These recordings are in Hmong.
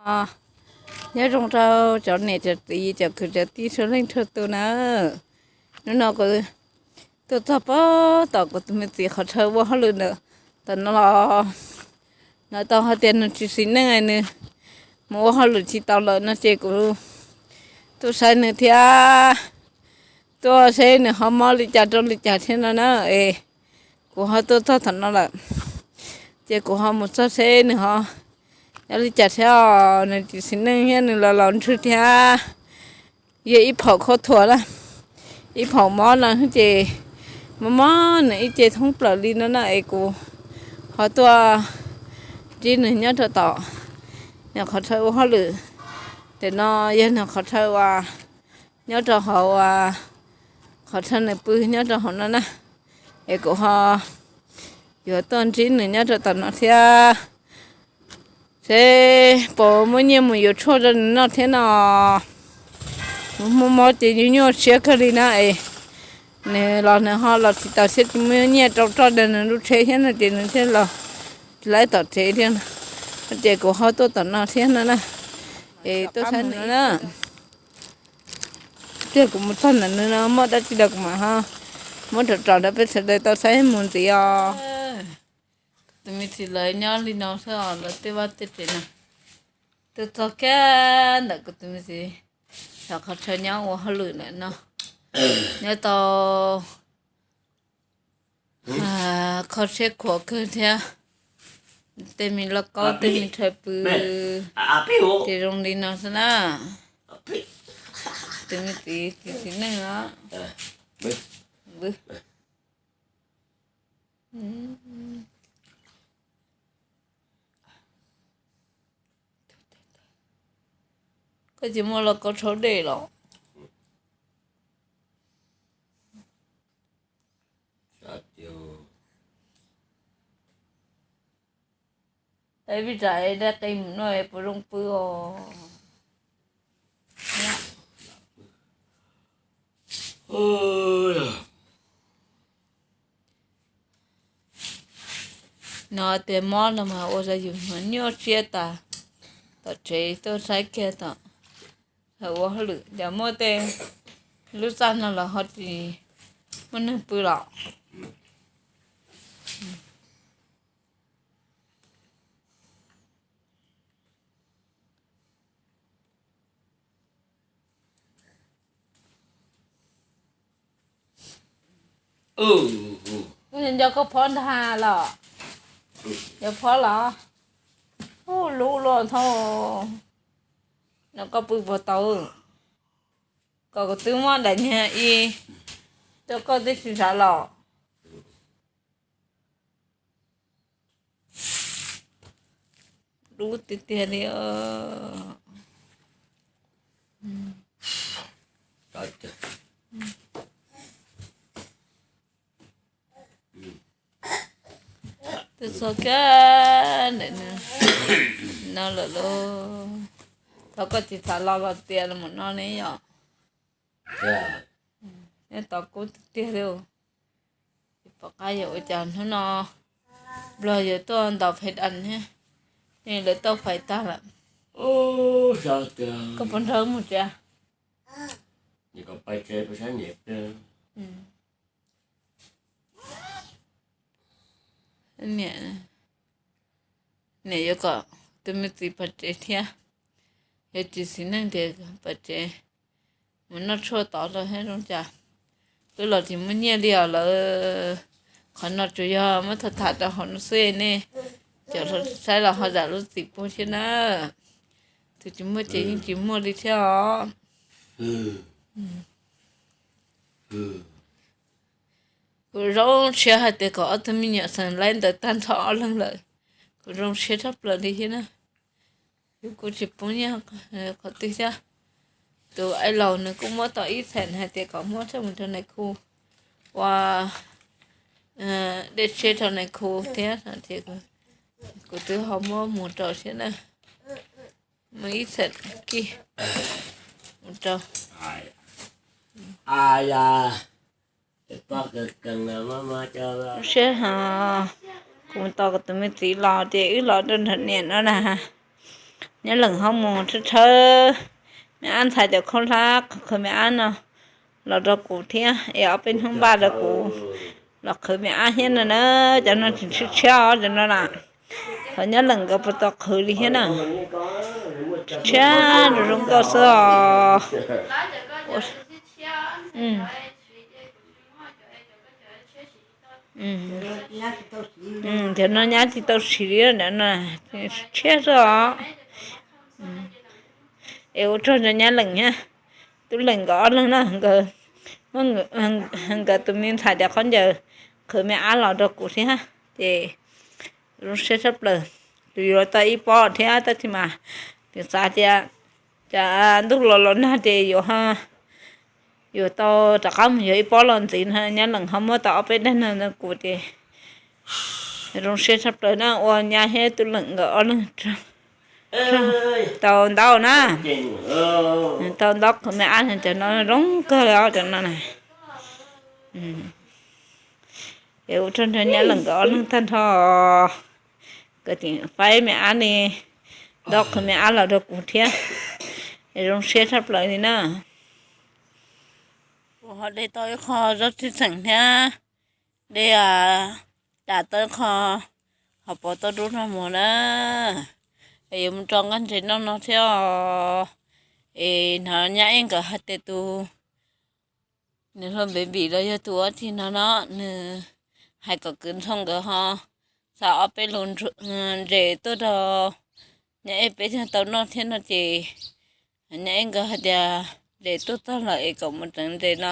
Nyob zoo rau cov niam cov txiv cov kwv cov tij txhua leej txhua tus na. Hnub no kuv tuaj txog pem tom kuv tus me txiv qhov chaw ua hauj lwm ntawm tom no los, no tau hais tias nws tsis xis neej, nws mus ua hauj lwm tsis tau lawm no ces kuv tuaj saib nws thiab, tuaj seb nws ho mob li cas rau li cas thiab no na. Es kuv ho tuaj txog tom no lawm, ces kuv ho mus txog seb nws ho nyob li cas thiab os. Nws tsis xis neej thiab nws los laus ntswg thiab, yog ib phaum khaub thuas na, ib phaum mob no ces mob mob nws ib ce thoob plaws li no na. Es kuv ho tuaj ntsib nws nyob rau tom nws qhov chaw ua hauj lwm. Ntawm no yog nws qhov chaw uas nyob rau hauv uas qhov chaw nws pw nyob rau hauv no na. Es kuv ho yuav tuaj ntsib nws nyob rau tom no thiab, seb puas muaj nyiaj mus yuav tshuaj rau nws noj thiab no. Nws mob mob ces nyuaj nyuaj siab kawg li na. Es nws los nws ho los tsis taus thiab, tsis muaj nyiaj rau roj rau nws lub tsheb thiab no ces nws thiaj los tsis laib tom tsev thiab no. Ces kuv ho tuaj tom no thiab no na. Es tuaj saib nws na. Tiag kuv mus txog ntawm nws no muaj dab tsi los kuv mam ho muab rov rau peb sawv daws tau saib mus ntxiv os. Tus me txiv lawv nyob li no xwb os, lawv tej vaj tej tsev no. Tuaj txog kiag ntawm kuv tus me txiv, lawv qhov chaw nyob ua hauj lwm ntawm no, nyob tau kho siab khuav kawg thiab. Tej me lauj kaub tej me rhawv pw ces zoo li no xwb na. Tus me txiv txiv txiv neej os. Koj tsis muaj lauj kaub tshauv dej los? Peb pib tsam es dab qi mus no es puas zoo pw os? No tias mob no mas ua rau yus nyuaj siab tas, tom tsev tuaj saib kiag tom ua hauj lwm cas muaj tej lub txaj no los ho tsis muaj neeg pw los. Nco koj phob ntag los? Yog phob los? Ub, lub luaj thoob. No koj pw puas tau? Kom kuv twb muab daim niag i rau koj twb tsis xav los. Dub tiag tiag li. Twb txog kiag ntawm no lawm lauj. Thov koj tsis xav los los tias los mus no ne yom. Neb tos kub tiag tiag li. Tsis pom qab yuav ua cas hnub no Nplog yuav tuaj ntaus Fais Das thiab, ne lawv tau Fais tag lawm. Koj puas nrog mus tsev? Niam, niam yuav kom tus me txiv pom tsev thiab, yog tsis xis neej tias pom tsev mus noj tshuaj tod rau thiab zoo cas. Twb los tsis muaj nyiaj li os lawv. Qhov no tsuas yog muab tham tham rau hauv no xwb, nej cov saib los ho zam lub txim pub thiab na. Tus tsis muaj ces yeej tsis muaj li thiab os. Kuv zoo siab hais tias kom ob tug me nyuam xeem laib ntawd tag nrho ob leeg lawm. Kuv zoo siab tshaj plaws li thiab na. Yus kuj tsis pub nyiaj qhov twg thiab. Tus aib laus nws kuj muab tau ib xeem hais tias kom muab txhaj mus rau nais khu ua dej tsheb rau nais khu thiab, kuv twb ho muab mus rau thiab na. Muaj ib xeem kij mus rau. Siab ha, kuv mus tos kuv tus me txiv los ces wb los rau nram niam no na. Nyab Leem ho mus tshawb tshawb me ab ntxhais cov khaub hlab qhwv me ab no los rau kuv thiab es ob peb hnub npaj rau kuv los qhwv me ab thiab no na. Cov no tseem tshiab tshiab os cov no na. Ho Nyab Leem nkawd puas tau qhwv li thiab na. Tshiab zoo zoo nkauj xwb os. Cov no nyab tsis tau siv li, tshiab xwb os. Es ua tsaug rau Nyab Leem thiab Tub Leem nkawd ob leeg na, nkawd tus me ntxhais tias khaub ncaws qhwv me ab los rau kuv thiab ces zoo siab tshaj plaws. Kuv yuav tau ib pob thiab tab sis mas kuv xav tias cas ntuj los los nag ces yuav yuav tau rov qab mus yuav ib pob los ntxiv no. Nyab Leem ho muab tau ob peb daim no rau kuv ces zoo siab tshaj plaws na. Ua nyab thiab Tub Leem nkawd ob leeg tau ntaub na, tau ntaub qhwv me ab, cov no zoo kawg os cov no na. Es ua tsaug rau Nyab Leem nkawd ob leeg tag nrho, nkawd tseem faib me ab li, ntaub qhwv me ab los rau kuv thiab, zoo siab tshaj plaws li na. Kuv ho de tau ib qho zaub txhwj xeem thiab, de dam tau ib qho hauv paus tauj dub no mus na, es yuav mus rau nqaij ntses noj no thiab os. Es hnov Nyab Ej nkawd hais tias tus nws hluas baby los yog tus ua tsi no no, nws hais kom kwv Ntxhoo nkawd ho xa ob peb lub ntses tuaj rau Nyab Ej peb thiaj tau noj thiab no ces Nyab Ej nkawd hais tias ntses tuaj txog lawm es kom mus teev ntses no,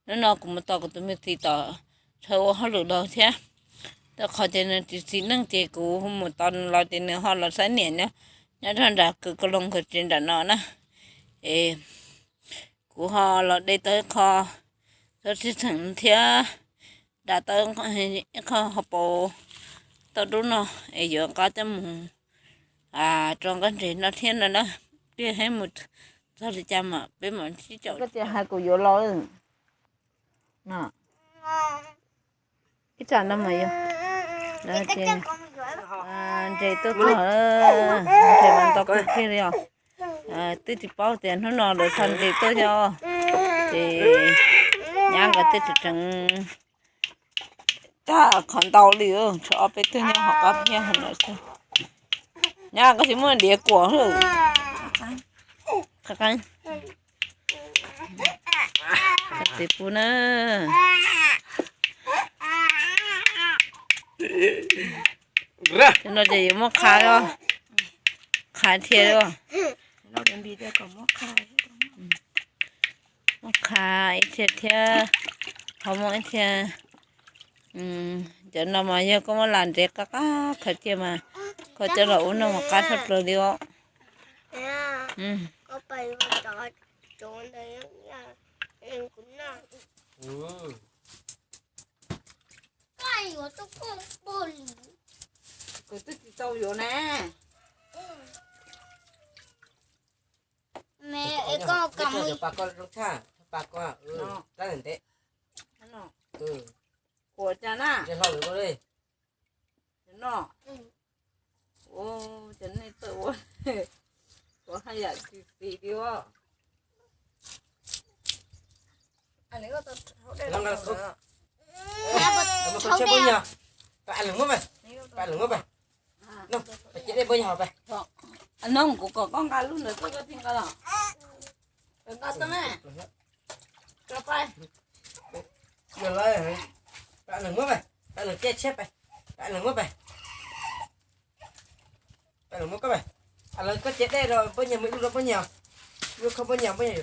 hnub no kuv mus tos kuv tus me txiv tom chaw ua hauj lwm los thiab. Rau qhov tias nws tsis txiv neej ces kuv mus tos nws los ces nws ho los saib niam nyob, nyob rau nram kwv Kaloos nkawd tsev nram no na. Es kuv ho los de tau ib qho zaub txhwj xeem thiab dam tau ib qho hauv paus tauj dub no es yuav nqa coj mus rau nqaij ntses no thiab no na. Peb mus txog li cas mas peb mam sib caum. Koj tias hais kuv yuav los no, ib tsam no mas yog ces ntses tuaj txog, ntses mas ntau kawg kiag li os. Twb tsis paub tias hnub no lawv xa ntses tuaj xyov, ces nyab nkawd twb tseem tseem tag qhov ntau li, tshuav ob peb tug nyob hauv qab phiab hauv no xwb. Nyab koj tsis muaj diav kuam. Qab qeeb. Txiv pub na. Cov no ces yuav muab qha, qha thiab. Muab qha ib thiab thiab, ho muab ib thiab. Cov no mas yog koj muab lam ntsev qab qab khaws cia mas koj coj los ua noj mas qab tshaj plaws li os. Kuv twb tsis tau yuav na. Cov pa koj zoo tshaj, pa koj rab ntev. Kuv cas na. Cov no, cov nej txawj ua, kuv haj yam tsis txiv li os. Mus kho tsheb npua nyog, pab leeg muab pab, pab leeg muab pab, no, pab cia dej npua nyog pab. No kuv kom koj nqa lub ntawd tuaj koj thiaj nqa los. Nqa tuaj na. Yog lawm, pab leeg muab pab, pab leeg cia tsheb pab, pab leeg muab pab, pab leeg muab koj pab. Lawv koj cia dej rau npua nyog, muaj ib lub rau npua nyog, lub kho npua nyog, npua nyog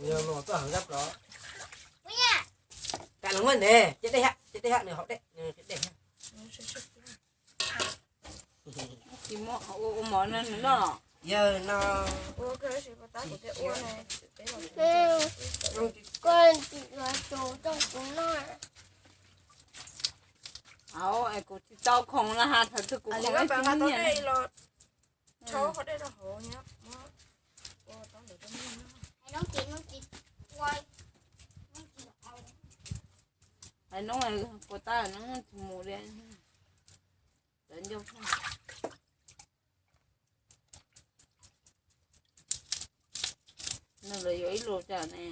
yuav tub lub os. Pab leeg muab nte, cia dej hab, cia dej hab, nws haus dej, nws cia dej hab. Tsis muab ua mov no nws noj. Yawg no. Koj tsis los tus rau kuv noj. Au, es kuv tsis tau khoom na ha, thaum twg kuv khoom ib tug nyiam. Hais noob puas tab noob tsis mus li. Cov ncauj nws lawv yuav ib lus cas ne.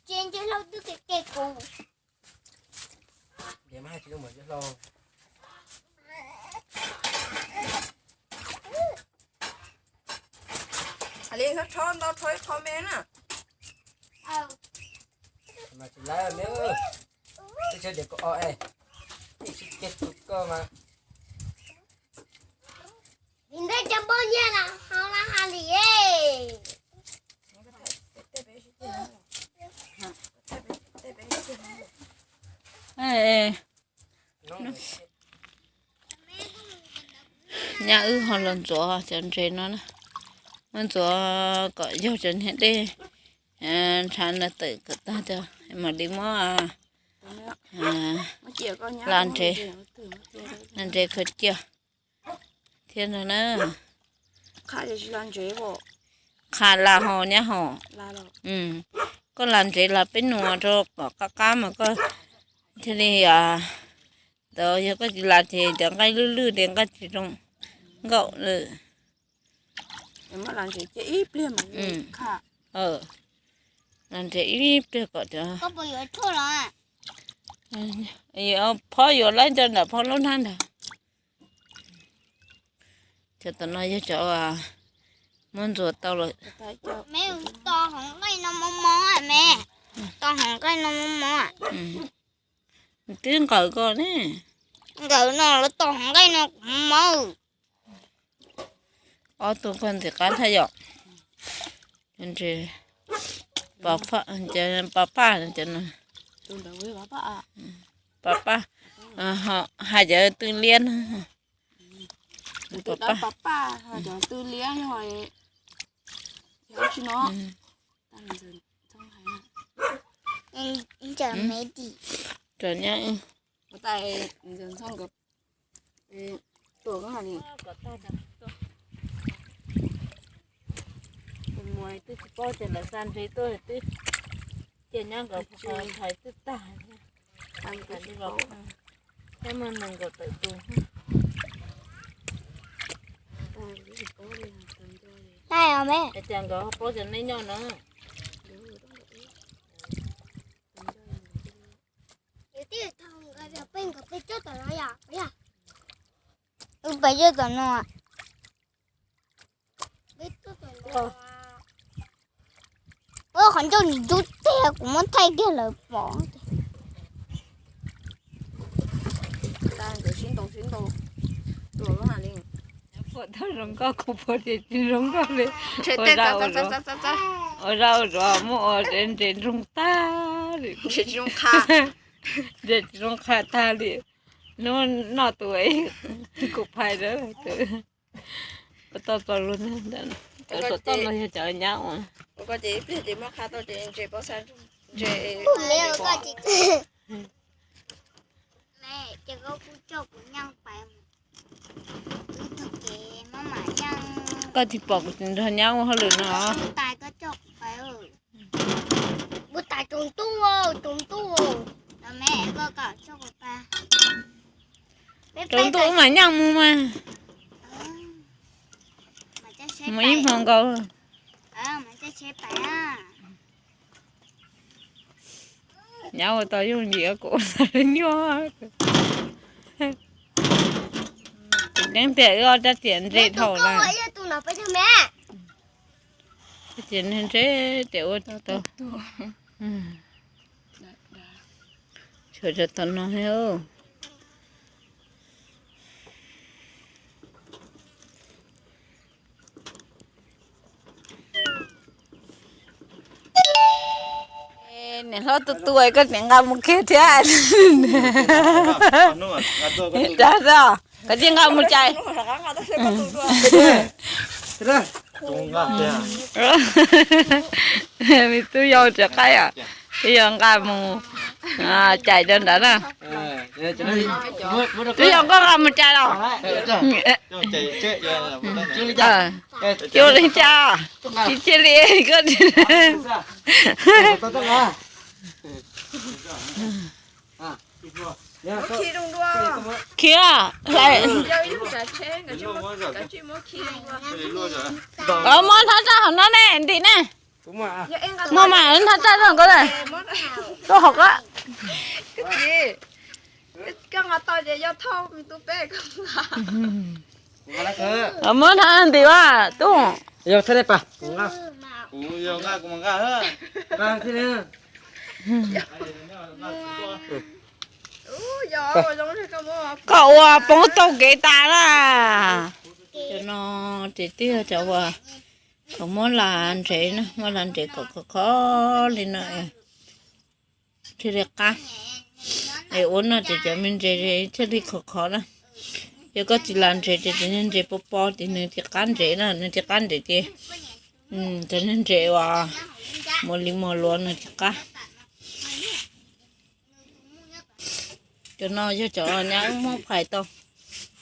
Ces nce hlau twb ke ke kuv. Li, rho ntau rho ib qho me na. Mas tsis lawv me, twb tsis tias koj o es, twb tsis tias tus koj mas. Vim ntej cov npoj nyiaj na ho la ha li. Nyab wb ho los ntxuav cov ntses no na, muab ntxuav kom yaug cov niag dej ntshav ntawd tawm kom tag, mam li muab la ntses, la ntses khaws cia thiab no na. Qha las hos nyab hos. Koj las ntses las peb nus rau kom qab qab mas koj thiaj li, ntawd yog koj tsis las ces cov nqaij lwj lwj ces nqaij tsis zoo nkauj lawm. Las ntses ib pliag kom cov, phob yuav laib nco ntawm phob lub hnab ntag. Cov tom no yog cov muab ntxuav tau lawm. Me, tos hauv nqaij no mos mos me, tos hauv nqaij no mos mos. Twb nqawm ko ne. Nqawm no los tos hauv nqaij no kuv mos. Ob tug koj ntxim qab thaj yom. Pos paj, pos paj, pos paj, hais cov tw liab na. Pos paj, pos paj, cov tw liab yog tsis no. Ua tais ntxawm ntxhoo nkawd tuaj ko ha li. Mus twb tsis paub tias lawv xa ntses tuaj twb cia nyob nkawd hais twb tag thiab. Thiab muaj nees nkaum tawm tus. Hais tias nkawd ho paub tias nej nyob no. Peb coj tom no. Qhov ncauj ntsis ntub tiag, kuv muab thaij kiag lawv pom. Puas tau zoo nkauj, kuv puas tias tsis zoo nkauj li. Ua zaj ua zaj ua zaj muab ua ntses ntsoog tag li. Ntses tsis zoo qha tag li. Hnub noj tus kuv phais ntawd, ua tau txaus lus. Cov saum toj no yog cov nyab ua. Ces ib pliag ces muab qha tau ces ntses pob xav ntses. Ces koj kuj coj kuv nyeej pais mus. Wb tug kev maj mam yeej. Koj tsis pom kuv tsis nrog nyab ua hauj lwm no. Tais koj coj kuv pais. Ua tais tsaus ntuj, tsaus ntuj. Tsaus ntuj wb mam nyeej mus mas. Mus ib hmo nkaus. Nyab ua tau yooj yim, kuv ua tau nyuaj. Kuv yeej tias wb ob rab riam ntse dhau na. Rab riam ntse ces ua tau. Tshuav cov tom no thiab. Niam hlob tu tu koj tseem nqa mus kiag thiab. Dag, koj tseem nqa mus cais. Me tub yau tseem qaib os. Twb yog nqa mus cais rau nrad na. Twb yog koj nqa mus cais los? Cuag li cas? Cia li koj khiav lawm. Muab hnab raj hauv no ne, ntim ne. Muab mas hnab raj rau koj lawm. Tuaj hauv ko. Muab hnab ntim ua tub. Koj ua poob tau kev tas na. Cov no ces twb yog cov uas thaum muab las ntsev na, muab las ntsev kom khov khov li no, thiaj li qab. Es ua no ces cov me ntsev thiaj li khov khov na. Yog koj tsis las ntsev ces cov niag ntsev pob pob ces nws tsis qab ntsev na, nws tsis qab ntsev ces cov niag ntsev uas muas li muas luav nws tsis qab. Cov no yog cov nyab wb muab phais tau,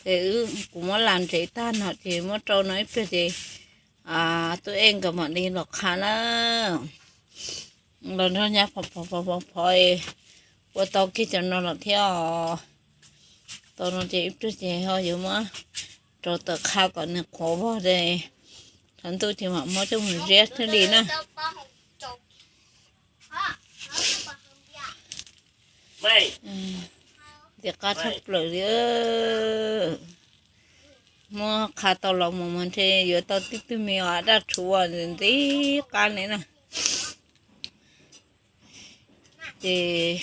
ces kuv muab las ntsev tag no ces muab rau no ib pliag ces tub ej nkawd mam li los qha na. Los nrog nyab phov phov phov phov, ua tau kiag cov no los thiab os. Tau no ces ib pliag ces ho yuav muab rau tawm qha kom nws qhuav vog, thaum ntuj ces mam muab coj mus ziab thiaj li na. Ntxim qab tshaj plaws li. Muab qha tau los mus mas ntshe yuav tau tib tug me os daj rhuv ntxim qab li na. Ces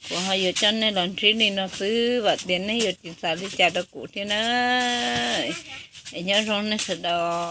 kuv ho yuav coj nej los ntsib li no xwb, vam tias nej yuav tsis xav li cas rau kuv thiab na. Es nyob zoo nej sawv daws.